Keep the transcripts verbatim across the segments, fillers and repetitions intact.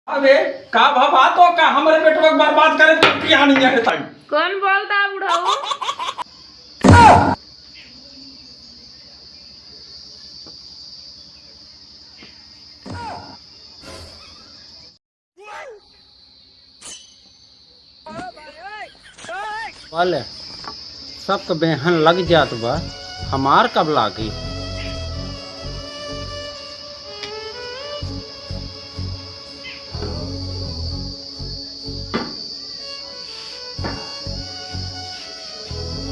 अबे, का भवा तो का हमरे बेटवा के बर्बाद करे तो की हानि है ताई? कौन बोलता है बुढ़ऊ? वाले, सबके बेहन लग जात बा, हमार कब लागी?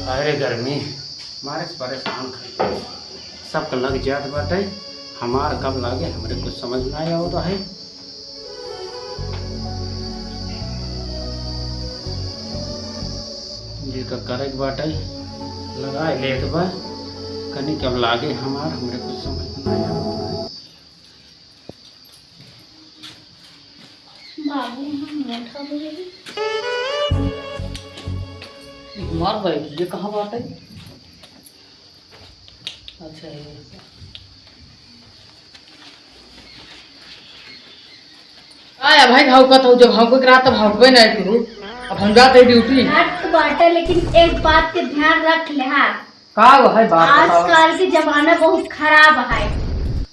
अरे गर्मी, मारे से परेशान खड़ी। सबके लग जात बाटे, हमार कब लागे, हमरे कुछ समझ ना आवत है। जेका करे के बाटे, लगाए लेत बा, कनी कब लागे हमार, हमरे कुछ समझ ना आवत है। बाबू, हम मोटा हो गए। हमार बैग ये कहाँ बाटे? अच्छा, ये। आया भाई, भौंकत हो, जब भौंके के रहा, तब भौंकबे नहीं करू। अब हम जाते हैं ड्यूटी। बात तो बाटे, लेकिन एक बात के ध्यान रख ले, हाँ। का वो है बात बताओ? आजकल के जमाना बहुत खराब है,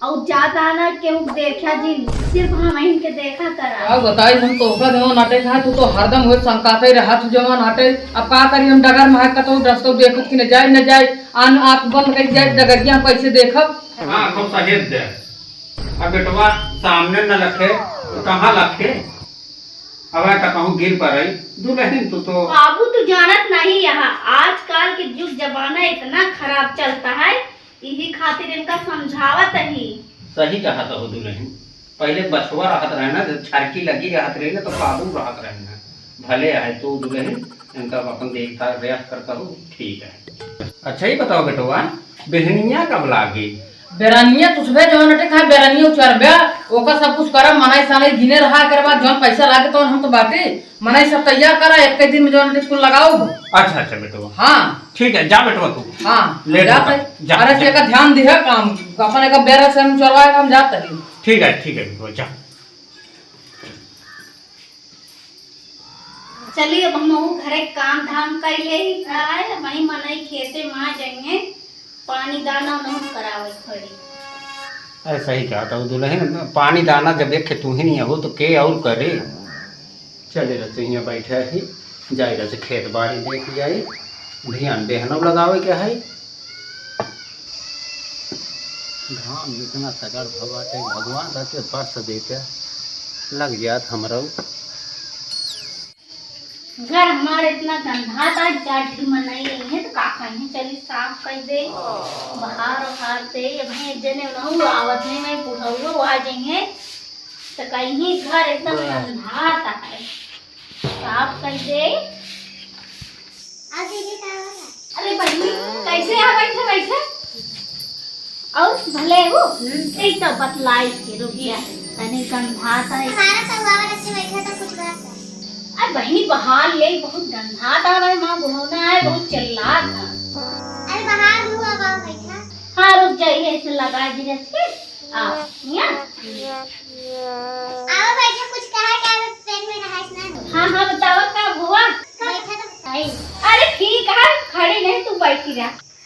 और ज्यादा ना केहू देखा जिन, सिर्फ हम इनके देखा करा। का बताई हम तो ओकरा जमा नाटे खाए, तू तो हरदम वही संकाते रहा, तू जमा नाटे। अब का करी हम डगर में है, कतौ रस्तो देखत कि न जाए, न जाए, आन आँख बंद कर जाए, डगरिया कैसे देखब? हाँ, खूब सहेज दे। अब बेटवा सामने न लखे, तो कहाँ लखे? अब का कहूँ गिर पड़ई, दुलहिन तू तो। बाबू, तू जानत नहीं यहाँ, आजकल के जुग जमाना इतना खराब चलता है, इही खातिर इनका समझावत ही। सही कहत हो दुलहिन, पहिले बछवा रहत रहे ना, जब छरकी लगी रहत रही ना, तो काबू रहत रहे ना। भले है तू दुलहिन, इनका अपन देखभाल रेख करता हो, ठीक है। अच्छा, ये बताओ बेटवा, बेहनिया कब लागी? बेरनिया तुसबे जौन अटे खाए, बेरनिया उचरबे, ओका सब कुछ करब, मनई सनई गिने रहा, एकर बाद जौन पैसा लागे तौन हम तो बाटे, मनई सब तैयार करा, एक दिन में जौन अटे कुल लगाओ। अच्छा, अच्छा बेटवा। हाँ। ठीक है, जा बेटवा तू। हाँ, ले जात बेटा, है। जा, अरे जा। एका ध्यान दिहे काम, अपन एका बेरा से हम चोरवाए हम जात है। ठीक है, ठीक है बेटवा, जा। चलिए, अब हमहू घरे काम धाम कर ले, आए, वही मनई खेते में आ जाएंगे, पानी दाना उनहू करावे पड़ी। अरे सही कहा था दुलहिन, पानी दाना जब एक तू ही नहीं हो तो के और करे? चले रहते यहाँ बैठे ही, जाए रहते खेत बाड़ी देख जाए, ध्यान बेहनव लगावे के है। घाम इतना तगड़ भवाटे, भगवान रहते बरस देते, लग जात हमरो। घर हमार इतना गंधात, आज जाठी मनई आई है तो का कहीं चली साफ कर दे, बहार उहार दे। ये भाई जने उनहु आवत नहीं, मैं बुढ़ऊ आ जाइए तो कहीं घर एकदम गंधात है, साफ कर दे। अरे बहिनी, कैसे आ बैठे बैठे? और भले हो? हम्म। एक तो बतलाई के रुकिया, तनी गंधात है। हमारा तो बाहर से बैठा था कुछ बात है। अरे बहिनी, बहार ले, बहुत गंधात है, माँ बुढ़ौना है, बहुत चिल्लात है। अरे बाहर हुआ बाहर बैठा। हाँ, रुक जाइए, ऐसे लगा दीजिए, ठीक? आ, यहाँ। आओ बैठा, कुछ कहा क्या पेट में रहा इतना? हाँ, हाँ, बताओ का हुआ? बैठा तो बताई। अरे ठीक है, खड़ी नहीं, तू बैठी रह।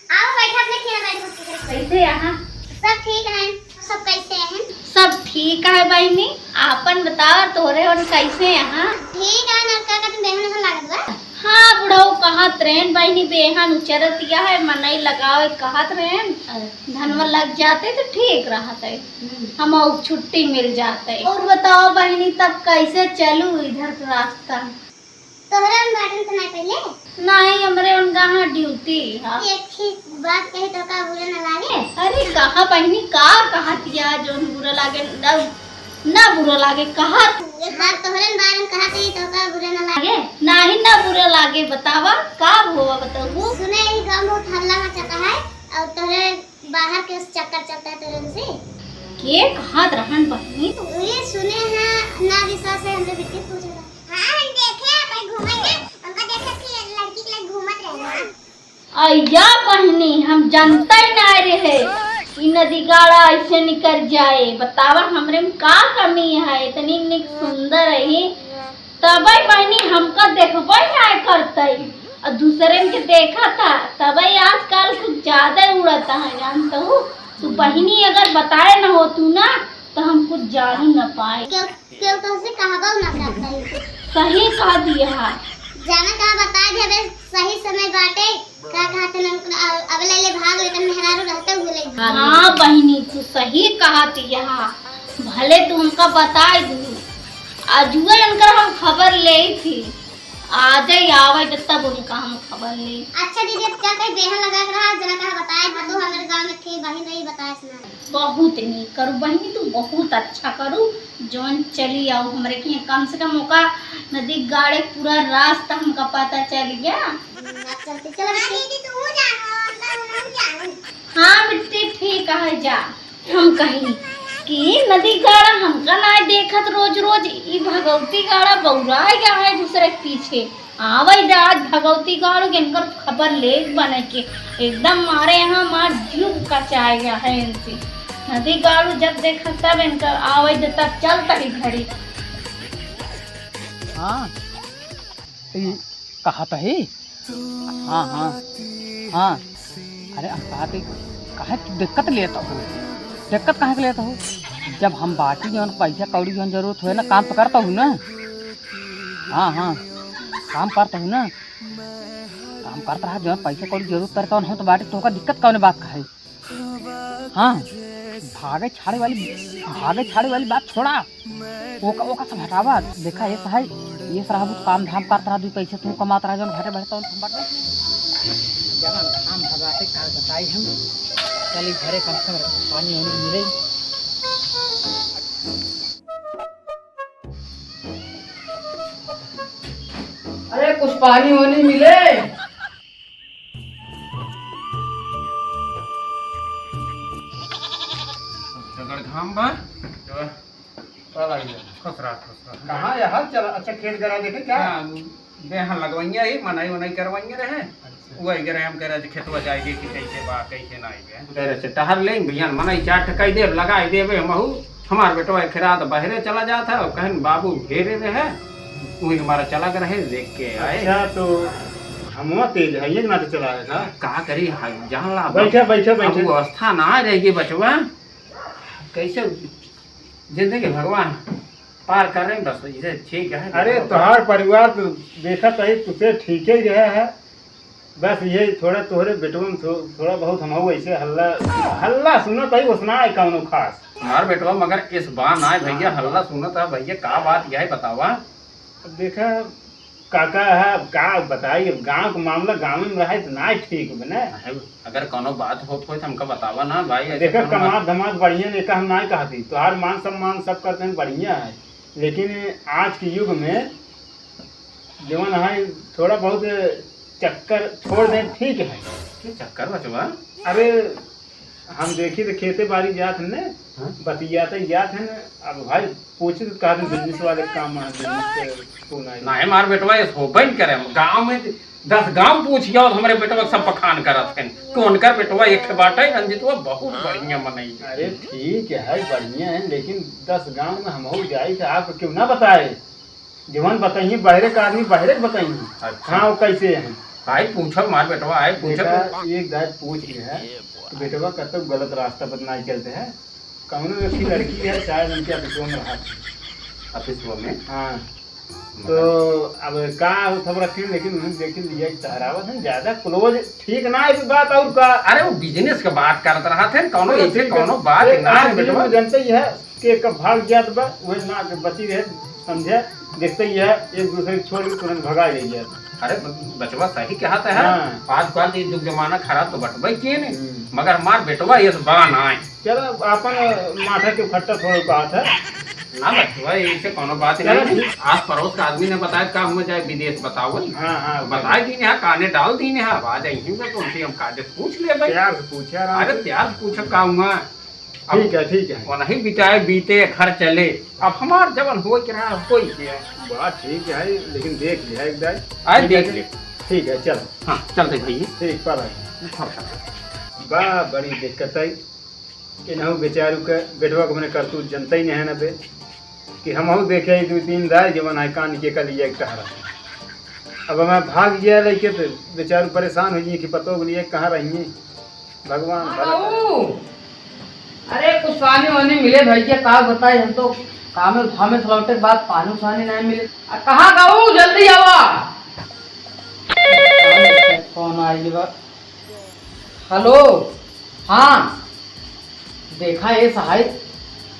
आओ बैठा, अपने खेल बैठ, कुछ कैसे यहाँ? सब ठीक है। सब कैसे हैं? सब ठीक है बहिनी, आपन बताओ, तोरे और कैसे यहाँ? ठीक है ना, का कहते बेहन लागत बा? हाँ, बुढ़ऊ कहत रहेन, बहिनी बेहन उचरतिया है, मनई लगावे कहत रहेन, धनवा लग जाते तो ठीक रहत है, हम्म। हम छुट्टी मिल जाते। और बताओ बहिनी, तब कैसे चलू इधर के रास्ता? तोहरा बाटन तो ना पहले? नहीं, हमरे उनका यहाँ ड्यूटी है। एक ही बात कही तो का बुरा ना लागे? अरे कहा बहिनी, का कहतिया जोन बुरा लागे? ना बुरा लागे, कहत। हाँ, तोहरे बारे में कहत ही, तो का बुरा ना लागे? नाही, ना बुरा लागे, बतावा, का हुआ, बताऊ? सुने ही गाँव बहुत हल्ला मचाता है और तोहरे बाहर के चक्कर चलता है तोहरे से। के कहत रहन बहिनी? ये सुने हैं, ना विश्वास है, हमरे बिटिया पूछे रहा। हाँ, हम देखे, अपन घूमे के, उनका देखे कि लड़की के लग घूमत रहे ना। अय्या बहिनी, हम जानते ही ना रहे। ई नदी गाड़ा ऐसे निकर जाए, बतावा हमरे में का कमी है, इतनी निक सुंदर है, तबे बहिनी हमका देखबे ना करतई, और दूसरे के देखा था, तबे आजकल कुछ ज्यादा उड़ता है, जानत हूँ। तू बहिनी अगर बताए न होतू ना, तो हम कुछ जान ही न पाए। क्यों, क्यों तुमसे कहबो ना करतई? सही कह दिया। जाना कहा बताए दे, अबे सही समय बाटे। का कहत हन, अब ले ले भाग लेतन, मेहरारू रहते हुए ले भाग। हाँ बहिनी, तू सही कहत हया, भले तू हमका बताए दू, अजुए उनकर हम खबर लेई थी, आजे आवे त तब उनका हम खबर लेई। अच्छा दीदी, अब चल कहीं बेहन लगा के रहा, जना कहा बताए दू, हमरे गाँव में एक बहिन रही, बताए सुना। बहुत नीक करू बहिनी, तू बहुत अच्छा करू, जौन चली आओ हमरे के, कम से कम ओका नदी गाड़े पूरा रास्ता हमका पता चल गया। हम्म, अब चलते, चलो बेटी। दीदी, तू जानो, हम जानो। हाँ बिट्टी, ठीक है, जा। हम कही कि नदी गाड़ा हमका ना देखत रोज रोज, ई भगवती गाड़ा बौरा गया है दूसरे के पीछे। आवै दे आज भगवती गाड़ू के इनकर खबर लेत बने के एकदम मारे यहाँ मार जीव कचाए गया है इनसे। नदी गाड़ू जब देखा तब इनकर आवै दे, तब चलता ही घड़ी। हाँ, ई कहत ही। हाँ, हाँ, हाँ। अरे, हम कहत ही, काहे तू दिक्कत लेत हो? दिक्कत काहे के लेत हो? जब हम बाटी जौन पैसा कौड़ी जौन जरूरत होए ना, काम तो करत हूँ ना। हाँ, हाँ, काम करत हूँ ना। काम करत रहा, जौन पैसा कौड़ी जरूरत पड़े तौन हम तो बाटी, तोहका दिक्कत कौन बात का है? हाँ, भागे छाड़े वाली, भागे छाड़े वाली बात छोड़ा। ओका, ओका सब हटावा। देखा, ये सहाय, ये सराबुत काम धाम करत रहा, दुई पैसे तू कमात रहा, जौन घरे बैठता हूँ, हम बाटे। जवन काम भगाते काल बताई हम, चली घरे कम से कम पानी वानी मिले। अरे, कुछ पानी वानी मिले। जगड़ घाम बा। चला, चला, खुश रहा, खुश रहा। कहाँ है हाल चला? अच्छा, खेत जरा देखे क्या? हाँ, बेहन लगवाइया ही, मनाई वनाई करवाइया रहे। अच्छा। वो आई रहे, हम कह रहे थे, खेतवा जाएगी कि कैसे बा, कैसे ना आई बे। कह रहे थे, टहर ले, भैया, मनाई चार ठकाई दे, लगाई देबे, महू। हमार बेटवा एक रात बहरे चला जात है, और कहन बाबू घेरे रहे, वही हमारा चला गए रहे, देख के आए। अच्छा, तो हमवा तेज है, ये ना तो चला रहे था। का करी, हाँ, जान ला, बैठा, बैठा, अब बैठा। वो अवस्था ना रहेगी बचवा, कैसे जिंदगी भगवान पार कर रहे हैं, बस इसे ठीक है। अरे, तोहार परिवार तो देखत है, तुझे ठीक ही रहा है। बस ये थोड़ा तोहरे बेटवन थो-, थोड़ा बहुत हमहू ऐसे हल्ला, हल्ला सुनत है, उसना है कौनो खास। हमार बेटवा मगर इस बार ना है भैया, हल्ला सुनत है भैया, का बात यह है बतावा? अब देखा काका है, अब का बताई, अब गाँव के मामला गाँव में रहे तो ना ठीक बने। अगर कौनो बात होत होई तो हमका बतावा ना भाई, ऐसे देखा कौनो बात। कमात धमात बढ़िया नहीं, हम ना कहती, तोहार मान सम्मान सब करते हैं बढ़िया है, लेकिन आज के युग में जवन है थोड़ा बहुत चक्कर छोड़ दें, ठीक है। के चक्कर बचवा? अरे, हम देखी तो खेते बारी जात हन ने, हाँ? बतियाते जात हन। अब भाई पूछे तो कहते business वाले काम है, business के फोन आए। नहीं मार बेटवा, ये होबे न करे। हम गाँव में दस गाँव पूछ जाओ, हमरे बेटवा सब बखान करत हैं कि उनकर बेटवा एक बाटे, रंजितवा बहुत बढ़िया मनई है। अरे ठीक है, बढ़िया है, लेकिन दस गाँव में हम हो जाए तो आपको क्यों ना बताए? जवन बताइए, बहरे का आदमी बहरे के बताइए। अच्छा। हाँ, वो कैसे हैं? आई पूछो, मार बेटवा, आई पूछो। बेटा, एक दाई पूछ ले है, तो बेटवा कतौ गलत रास्ता पर ना चलते हैं। कौनो एक ही लड़की है, शायद उनके ऑफिसवा में रहा। ऑफिसवा में? हाँ। तो अब का होत रखे, लेकिन उन्हें देख लिया, टहरावत है, ज्यादा close ठीक ना है बात, और का? अरे, वो business के बात करत रहा थे, कौनो अरे, ऐसे ठीक है। कौनो बात एक ना है, आदमी बेटवा। में जनते ही है, के कब भाग जात बा, वही ना के बची रहे, समझे? देखते ही है, एक दूसरे के छोड़ के तुरंत भगा ले गया। अरे, बचवा सही कहत है। हाँ। आजकल ये जुग जमाना खराब तो बटबे किए ने, हम्म। मगर हमार बेटवा ये बा ना है। चलो, अपन माथा के फट्टा थोड़ा बात है। ना बचवा, इसे कोनो बात चलो, नहीं। ठीक। आस पड़ोस का आदमी ने बताया, का हुआ जाए विदेश बताओ। हाँ, हाँ, बताए कि यहाँ काने डाल दी ने, अब आ जाए, हिंदे तो उनसे हम कायदे से पूछ ले भाई। प्यार से पूछे, आराम अरे, से। प्यार से पूछो, का हुआ? अब ठीक है, ठीक है। वो नहीं बिताए बीते घर चले। अब हमार जवन होई के रहा, होई के। बात ठीक है, लेकिन देख लिया एक दाई। आए ठीक है, देख ले। ठीक है, चल। हाँ, चलते भैया। ठीक, पर है। हाँ, चल। बा, बड़ी दिक्कत है। इनहू बेचारू के बेटवा के मने करतूत जनते ही नहीं है ना बे, कि हमहू देखे ही दो तीन दाई जवन है कान के कल एक टहरा। अब हमें भाग गया लइके तो बेचारू परेशान हो जाइए कि पतो के लिए कहाँ रहिए। भगवान हाँ भला करे। बाबू, अरे कुछ पानी वानी मिले भैया, का बताई, हम तो कामे धामे से लौटे के बाद पानी सानी नहीं मिले। आ, कहाँ गऊ? जल्दी आवा। कौन आई बा? हेलो, हाँ, देखा ए सहाय,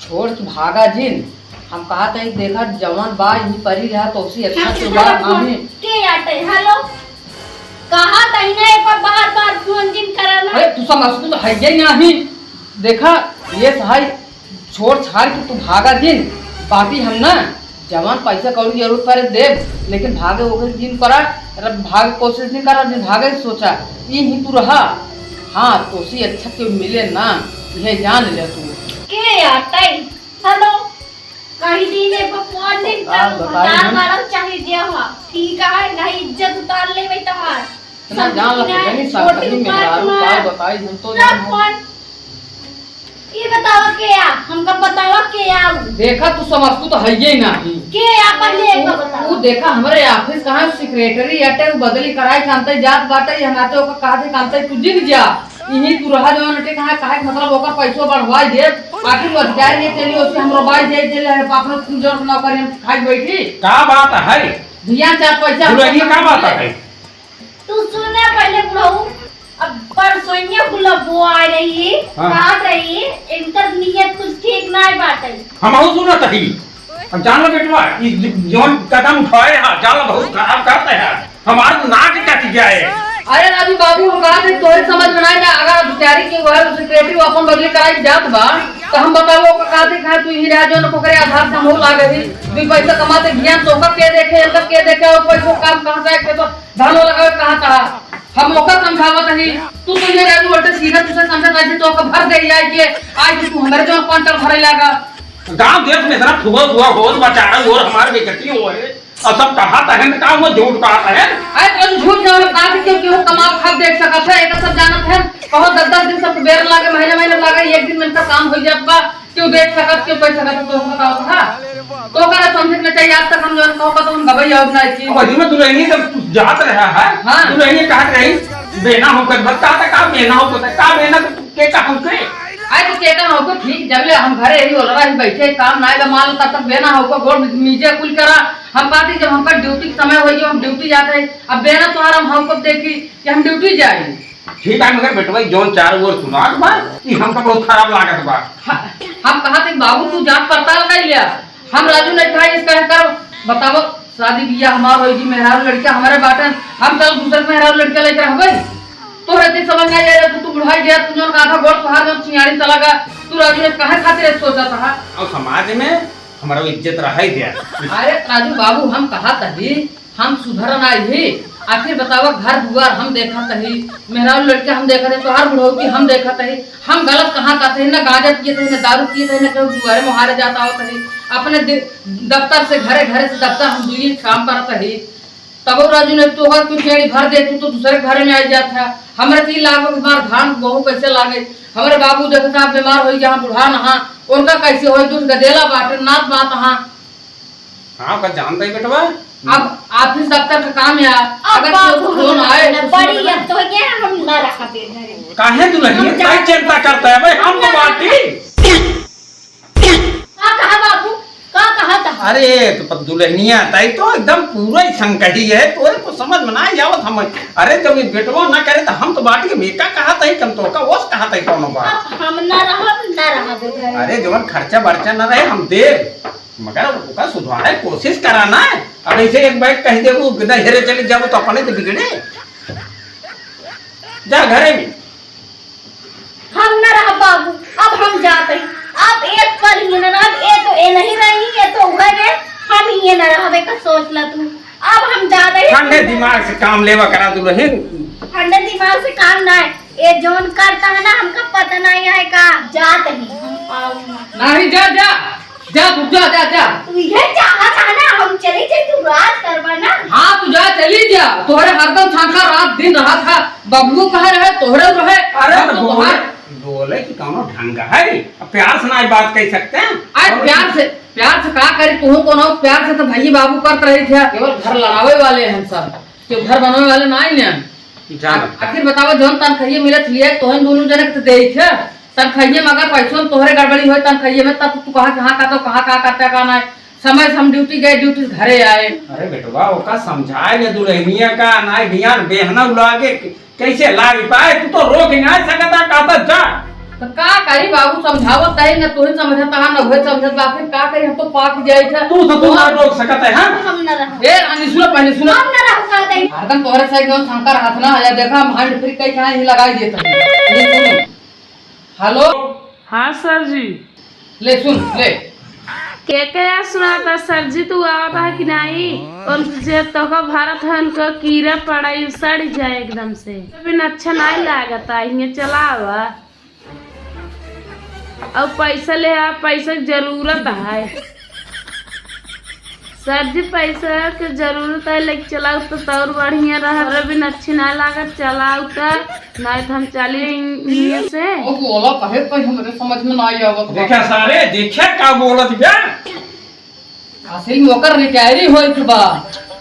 छोड़ के भागा जिन। हम कहा था, देखा जवान बा यहीं परी रहा तो उसी अच्छा से बात हम नहीं। के आटे? हेलो, कहा था इन्हें एक बार बार बार फोन जिन करना। अरे तू समझ, तू तो है ही नहीं। देखा ए सहाय, छोड़ छाड़ के तू भागा जिन, बाकी हम ना जवान पैसा कौड़ी जरूरत पड़े देब, लेकिन भागे ओकर जिन करा, अरे भागे कोशिश नहीं करा, जिन भागे के सोचा, ई ही तू रहा। हाँ, तोसी अच्छा केहू मिले ना, यह जान ले तू। के आतई? हेलो, कहीं दिन ए पर फोन नहीं का कर, बताई भतार हम। मारल चाहे जे हो, ठीक है, नहीं इज्जत उतार लेबे तोहार। इतना जान ला, समझी ना, कहीं छोटी सरकारी उम्र मेहरारू, में का बताई, हम तो रख जान फोन। ये बतावा के आ, हमका बतावा के आ उ? देखा तू समझ, तू तो है ही नहीं। के आ पहले एक तू, बतावा। तू देखा हमरे office कहाँ secretary अटे, उ बदली कराई कांते जात बाटे, ये नाते ओकर कहा थे कांते तू जिन जा। इही तू रहा जवन अटे कहाँ, काहे के मतलब ओकर पैसो बढ़वाई दे, आखिर वो अधिकारी नहीं चली, ओसे हमरो बाई दे, दे ले, अपना तू जौन नौकरी हम खाई बैठी। का बात है? धियान चार पैसा दुल्हनिया का बात है? तू सुने पहले बुढ़ऊ, अब परसोइया गुलाबो आ रही, हाँ। कहत रही, इनकर नियत कुछ ठीक नाय बाटे। हमहू सुनत हई। अब जान लो बेटवा, ई ज-, जौन कदम उठाए हा, जान लो बहुत खराब करते हैं। हमार नाक कट जाए। अरे राजू बाबू, हम कहा थे तोहरे समझ में नाय ना, अगर अधिकारी के घर secretary वो अपन बदली कराई जात बा, तो हम बताओ ओकर कहा थे, कहा तू ही रह जो न ओकरे आधार से हम हो लागे ही, दुई पैसा कमाते ज्ञान तो ओकर के देखे, एकर के देखे, और पैसों काम कहाँ से आए, तो धनो लगावे कहा था, हम ओकर समझावत हई। तू तो ये रहलू उल्टे सीधा तुझे समझत रही, तो ओकर भर दे आई के, आज तू हमरे जो क्विंटल भरे लागा। गांव देश में इतना फुआ फुआ होत बा, चारों ओर हमार बेइज्जती हो है, और सब कहा तहन का वो झूठ कहा तहन। अरे कौन झूठ ना हो, बात क्यों क्यों कमा खा देख सकत है, एक सब जानत है, कहो दस दस दिन सब बेर लागे, महीने महीने लागे, एक दिन में इनका काम हो जात बा। क्यों देख सकत, क्यों कर सकत, तो हम बताओ था। तो ओकरा समझे के चाहिए, आज तक हम जौन कहो तो हम गबई और ना की। और इमे दुल्हनिया जब जात रहा है, हाँ। दुल्हनिया कहत रही, "बेना हो कर बता, का बेना हो कर, का बेना तो के का हमके?" आए तो के का हमको ठीक, जब ले हम घरे ही ओलरा ही बैठे, काम ना आएगा, मान लो तब तक बेना हो को गोड़ मीजे कुल करा। हम कहती जब हमका ड्यूटी के समय होई, हम ड्यूटी जाते हैं, अब बेना तोहार हम हमको देखी कि हम ड्यूटी जाए। ठीक है, मगर बेटवा, जौन चारों ओर सुनात बा, ई हमका बहुत खराब लागत बा। ह-, हम कहा थे, "बाबू, तू जांच पड़ताल कर लिया।" हम राजू ने कहा, "इसका कर बताओ, शादी बियाह हमार होई जी, मेहरारू लड़का हमारे बाटन, हम कल दूसरे मेहरारू लड़का लेकर रहबे?" तो रहते समझ नहीं आ रहा, तू, तू बुढ़ाई गया, तू जौन कहा था, गोड़ तोहार जौन चिंगारी चला गया, तू राजू ने कहा खातिर सोचा था? और समाज में हमारा इज्जत रहा ही दिया। अरे राजू बाबू, हम कहा तही, हम सुधर नाई ही। आखिर बतावा, घर दुआर हम देखत ही, मेहरारू लड़का हम देखत ही, तोहार बुढ़ौती हम देखत ही, हम गलत कहाँ करत ही, न गांजा पियत ही, न दारू पियत ही, न केहू दुआरे मोहारे जात आवत ही, अपने दि-, दफ्तर से घरे, घरे से दफ्तर हम दुई काम करत ही। तबो राजू ने तोहर तू चेड़ी भर दे, तू तो दूसरे घरे में आई जात है। हमरे तीन लाख के मार धान बहू कैसे लागे? हमरे बाबू देखत है बीमार होई, जहाँ बुढ़ा नहा, उनका कैसे होई? दूध गदेला बाटे, नात बात हाँ। हाँ, का जानता ही बेटवा। अब office दफ्तर का काम है, अब अगर बाबू कोई फोन आए ना, तो बड़ी सुन अब तो क्या हम ना रखा दे घरे। काहे दुल्हनिया हम काहे जाते चिंता करता है भाई? हम तो ना बाटी। का कहा बाबू? का कहा था? अरे, तो पर दुल्हनिया ताई तो एकदम पूरा ही संकही है, तोरे को समझ में ना आवत हम। अरे, जब ये बेटवा ना करे तो हम तो बाटी में का कहा था, हम तो का ओस कहा था, कौनो बात। अब हम ना रहब, ना रहब घरे। अरे, जवन खर्चा बर्चा ना रहे, हम देब। मगर ओका सुधारे कोशिश करा ना। अब ऐसे एक बार कह देबू, "बिना हेरे चले जाबू," तो अपने तो बिगड़े। जा घरे में। हम ना रह बाबू, अब हम जात हई। अब एक पल ही ना रहब, ए तो ए नहीं रही, ए तो उहे रहे, हम ही ना रहबे का सोच ला तू। अब हम जात हई। ठंडे दिमाग से काम लेवा करा दुल्हन। ठंडे दिमाग से काम ना है, ए जौन करता है ना, हमका पता नहीं है का। जात हई हम, आऊ ना। नहीं, जा, जा। जा, तू जा, जा, जा। तू इहे चाहत है ना, हम चली जाई, तू राज करबा ना। हाँ, तू जा, चली जा। तोहरे हरदम छांखा रात दिन रहा था। बबलू कहाँ रहे, तोहरे रहे। अरे, हम तो तो बोल, तोहार दो बोले कि कौनो ढंग है, अब प्यार से ना बात कह सकते हैं। अरे और प्यार से, प्यार से का करी, तू कोनो प्यार से तो भाई बाबू करत रही थे, केवल घर लड़ावे वाले हैं सब, केवल घर बनावे वाले ना ही हैं। जान आ-, आखिर बतावा, जौन तनखइये मिलत लिए, तोहन दोनों जने के तो देई थे, तनखइये में अगर पैसों में तोहरे गड़बड़ी होई, तनखइये में, तब तू कहा कि हाँ का तो कहा का करते का ना, समय से हम ड्यूटी गए, ड्यूटी से घरे आए। अरे बेटवा, ओका समझाए ले दुल्हनिया का, नाई बिहान बेहना उलागे, क-, कैसे लाग पाए? तू तो रोक ही नाई सकता, कहता जा। तो का करी बाबू, समझावत है ना, तू ही समझता है ना, वही समझत बा, फिर का करी, हम तो पाक जाए थे। तू तो, तू ना रोक सकत है, हाँ? हम ना रहो। ए रानी, सुनो पहले, सुनो। हम ना रहो, कहते हैं। हरदम तोहरे से एकदम शंकर हाथ ना, या देखा, हम हैंड फ्री कई कहाँ ही लगाई देता है। ये सुनो। हेलो। हाँ सर जी। ले सुन, ले। के के या सुनाता सर जी, तू आवत है कि नहीं? और जे तोका भारत है, उनको कीड़ा पड़ा, यू सड़ जाए एकदम से। बिन अच्छा नहीं लागता, इन्हें चलावा। अब पैसा ले आ, पैसा के जरूरत है। सर जी, पैसा के जरूरत है, लेके चलाऊ तो तौर बढ़िया रहा। अरे बिन अच्छी ना लागत, चलाऊ तो, नहीं तो हम चली इहाँ से। ओ बोला कहे कोई हमरे समझ में ना आवत बा। देखा सारे, देखा का बोलत बा। असल में ओकर रिटायरी होई के बा।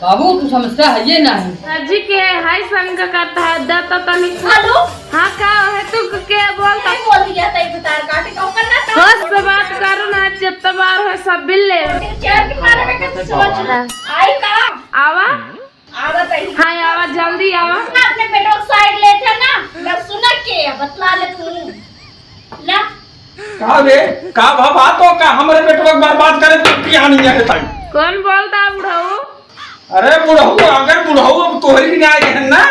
बाबू, तू समझता है ये नहीं। सर जी के हाय संग का था, दा तो तनी। हेलो। हाँ, का है तू के बोलता? नहीं बोल दिया तई उतार काटे का ओकर ना था। होश से बात करो ना, जितना बार हो सब बिल ले। चार के मारे में कैसे सोच रहा? आई का? आवा। आवत है। हाँ, आवा, जल्दी आवा। अपने बेटवा साइड लेते ना, मैं सुना के बतला ले तू। ला। का बे? का भा बात हो का? हमरे बेटवा के बर्बाद करे तो पियानी है ताई। कौन बोलता बुढ़ऊ? अरे बुढ़ऊ, अगर बुढ़ऊ अब तोहरी भी ना आए हैं ना,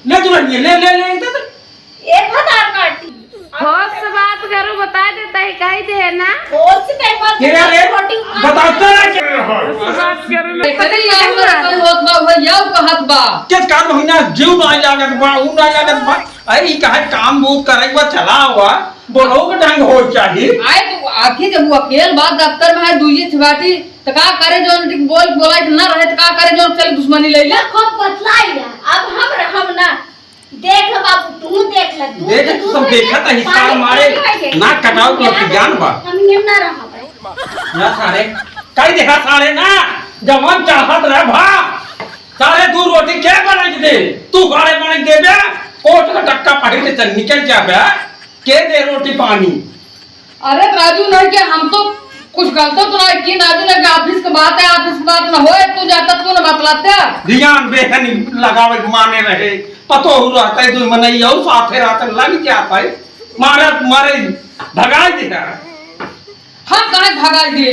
ले दुल्हनिया, ले, ले, ले, दे, दे। ए भतार काटी। होश से बात करो, बता देता है, कही दे है ना। होश से कहीं बात तेरा रे, छोटी उम्र बताता ना क्या? होश से बात करो ना। एकरे ये अंदर कोई होत बा, वो याव कहत बा। किस काम हुई ना, जीव ना लागत बा, ऊ ना लागत बा। अरे, ई काहे काम वो करे बा, चला हुआ, बोलो के ढंग हो चाही। आए तो आखिर जब वो अकेल बा, दफ्तर में है, दुइये ठे बाटी, तो का करे, जो उनके बोल, बोला कि ना रहे, तो का करे, जो चल दुश्मनी ले ले। खूब बतलाई है, अब हम रहम ना। देख लो बाबू, तू देख ले, तू देख, तो तू सब तो देखा था, ये हिसाब पानी मारे, पानी है ये। नाक कटाओ तो हम लग जान बा। हम ये ना रहब। ना सारे, कई देखा सारे ना, जवन चाहत रहे भा, सारे दू रोटी के बनाई दे, तू सारे बनाई देबे, कोट का टक्का पहिर के चल निकल जाबे, के दे रोटी पानी? अरे राजू, नहीं के हम तो कुछ गलतो तो नहीं की, राजू, नहीं के ऑफिस के बात है, ऑफिस के बात ना होए, तू जाता तू ना बतलाते। ध्यान बेहन लगावे के माने रहे, पतो हो रहता है, दो मनई और साथे रहते लग जाता है, मारे, मारे भगाई देता। हम काहे भगाई दे?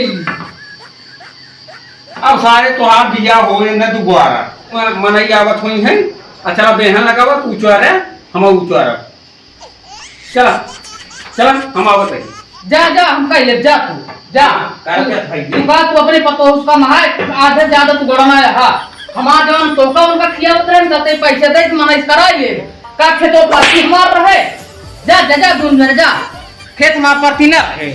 अब सारे तोहार बिया होए न दुबारा। म-, मनई आवत होई हैं। अच्छा, बेहन लगावा, तू उचारे, हम उचारा। चला, चला, हम आवत हई। जा, जा, हम कह ले, जा तू, जा। हाँ, कर दे भाई, तू दे। बात तू अपने पतोह उसका महा, आधे ज्यादा तू गड़ना है, हाँ। हमार जवान तोका उनका खियावत रहे, न कहते पैसे दे, तो मना इस करा ये। का खेतो पाती हमार रहे? जा, जा, जा, दून में जा। खेत हमार पाती ना रहे।